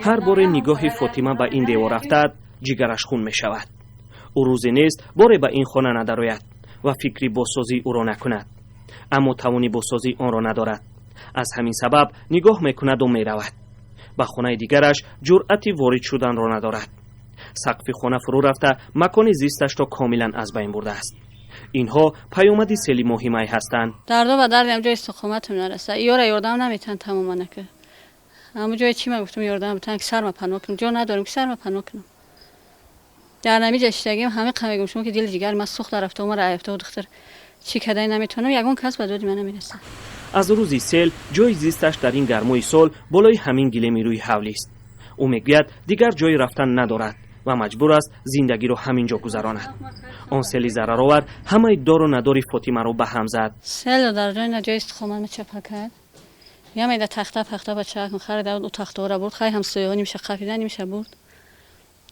Ҳар боре нигоҳи Фотима ба ин девор афтад, ҷигараш хун мешавад. Ӯ рӯзе нест, боре ба ин хона надарояд ва фикри бозсозии ӯро накунад, аммо тавони бозсозии онро надорад. Аз ҳамин сабаб нигоҳ мекунаду меравад. Ба хонаи дигараш ҷуръати ворид шуданро надорад. Сақфи хона фурӯ рафта, макони зисташро комилан аз байн бурдааст. Инҳо паёмади сели моҳи май ҳастанд. Дардо ба дардам ҷои истиқоматам нараса. Ёра ёрдам наметан тамоман ка. Ҳамун ҷои чӣ ма гуфтам, ёрдам битан, ки сарма паноҳ кунам. Ҷо надорем, ки сарма паноҳ кунам. Дар намиҷа шидагим, ҳамин қа мегум шумо, ки дили ҷигари ман сӯхта рафта, омара аяфта, духтар чӣ кадай наметавонам, ягон кас ба доди ман намерасад. Аз рӯзи сел ҷои зисташ дар ин гармои сол болои ҳамин гилеми рӯи ҳавлист. Ӯ мегӯяд, дигар ҷои рафтан надорад ва маҷбур аст зиндагиро ҳамин ҷо гузаронад. Он сели зараровар ҳамаи дору надори Фотимаро ба ҳам зад. Село дар ҷои на ҷои истиқомат мечапа кард. Ямеда тахта пахта бача харида, ӯ тахтаҳоро бурд. Хай, ҳамсояҳо нимша қафида, нимша бурд.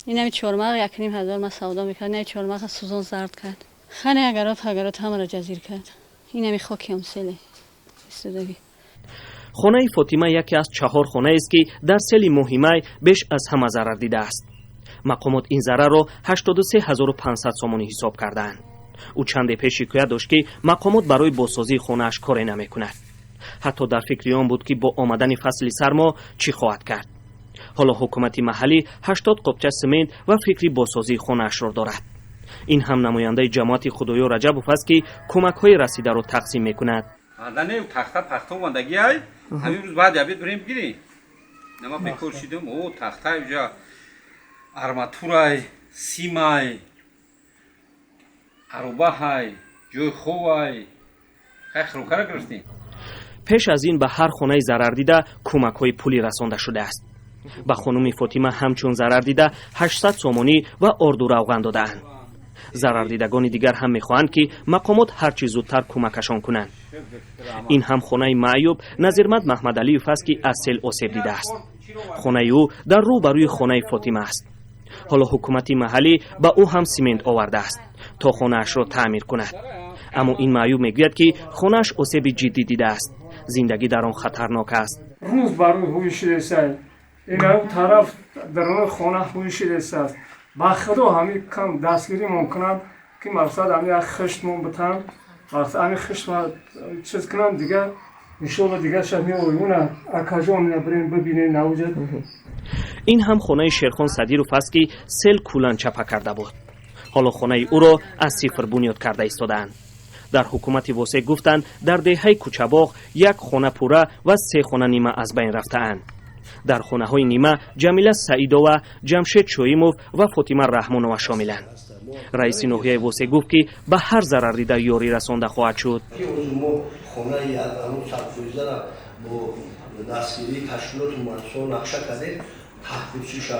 Инами чормағ 1500 ман савдо мекард, инаи чормағ сӯзон зард кард. Хане агарот агарот ҳамаро ҷазир кард. Инами хоки ҳам селе истодагӣ. Хонаи Фотима яке аз чаҳор хонаест, ки дар сели моҳи май беш аз ҳама зарар дидааст. Мақомот ин зарарро 83 500 сомонӣ ҳисоб кардаанд. Ӯ чанде пеш шикоят дошт, ки мақомот барои бозсозии хонааш коре намекунад. Ҳатто дар фикри он буд, ки бо омадани фасли сармо чӣ хоҳад кард. Ҳоло ҳукумати маҳаллӣ 80 қопча симент ва фикри бозсозии хонаашро дорад. Ин ҳам намояндаи ҷамоати Худоёр Раҷабов аст, ки кӯмакҳои расидаро тақсим мекунад. Адане тахта пахта омадагӣ ай, ҳамин рӯз баъди обед бирем бигирем. Нама бекор шидам. О, тахта уҷа, арматурай, симай, аробаҳай, ҷои ховай, хай, хӯрокара гирифтем. Пеш аз ин ба ҳар хонаи зарардида кӯмакҳои пулӣ расонда шудааст. Ба хонуми Фотима ҳамчун зарардида 800 сомонӣ ва орду равған додаанд. Зарардидагони дигар ҳам мехоҳанд, ки мақомот ҳарчи зудтар кӯмакашон кунанд. Ин ҳам хонаи маъюб Назирмад Маҳмадалиев аст, ки аз сел осеб дидааст. Хонаи ӯ дар рӯ ба рӯи хонаи Фотима аст. Ҳоло ҳукумати маҳаллӣ ба ӯ ҳам симент овардааст, то хонаашро таъмир кунад. Аммо ин маъюб мегӯяд, ки хонааш осеби ҷиддӣ дидааст, зиндагӣ дар он хатарнок аст. Рӯз ба рӯз ҳуй шидесай. Ина тараф даруни хона ҳуй шидесааст. Ба худо, ҳами кам дастгирӣ мумкунад, ки мақсад ҳами як хиштмон битан, мақсад ҳами хишт чиз кунам, дига иншоалло дигарша меоюна. Акаҷон, ина бирем, бибинем навҷад. Ин ҳам хонаи Шерхон Садиров аст, ки сел куллан чапа карда буд. Ҳоло хонаи ӯро аз сифр бунёд карда истодаанд. Дар ҳукумати Восеъ гуфтанд, дар деҳаи Кӯчабоғ як хона пурра ва се хона нима аз байн рафтаанд. Дар хонаҳои нима Ҷамила Саидова, Ҷамшед Шоимов ва Фотима Раҳмонова шомиланд. Раиси ноҳияи Восеъ гуфт, ки ба ҳар зарардида ёрӣ расонда хоҳад шуд. Мо хонаи 100%-ра бо дастгирии ташкилоту муассисаҳо нақша кардем. Таҳкурсиша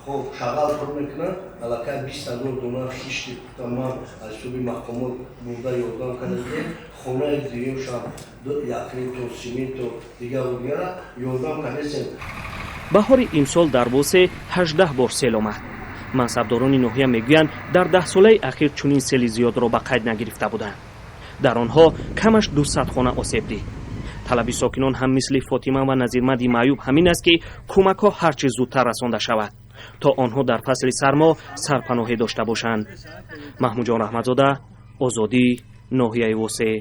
хоб шағал пур мекунанд. Аллакай 20 000 дона хишти ман аз ҳисоби мақомот бурда ёрдам карда будем. Хонаи дуюмшам якним тон сименту дигару дигара ёрдам кардесем. Баҳори имсол дар Восеъ 18 бор сел омад. Мансабдорони ноҳия мегӯянд, дар даҳсолаи ахир чунин сели зиёдро ба қайд нагирифта буданд. Дар онҳо камаш 200 хона осеб дид. Талаби сокинон ҳам мисли Фотима ва Назирмади маъюб ҳамин аст, ки кӯмакҳо ҳарчи зудтар расонда шавад, то онҳо дар фасли сармо сарпаноҳе дошта бошанд. Маҳмудҷон Раҳматзода, Озодӣ, ноҳияи Восеъ.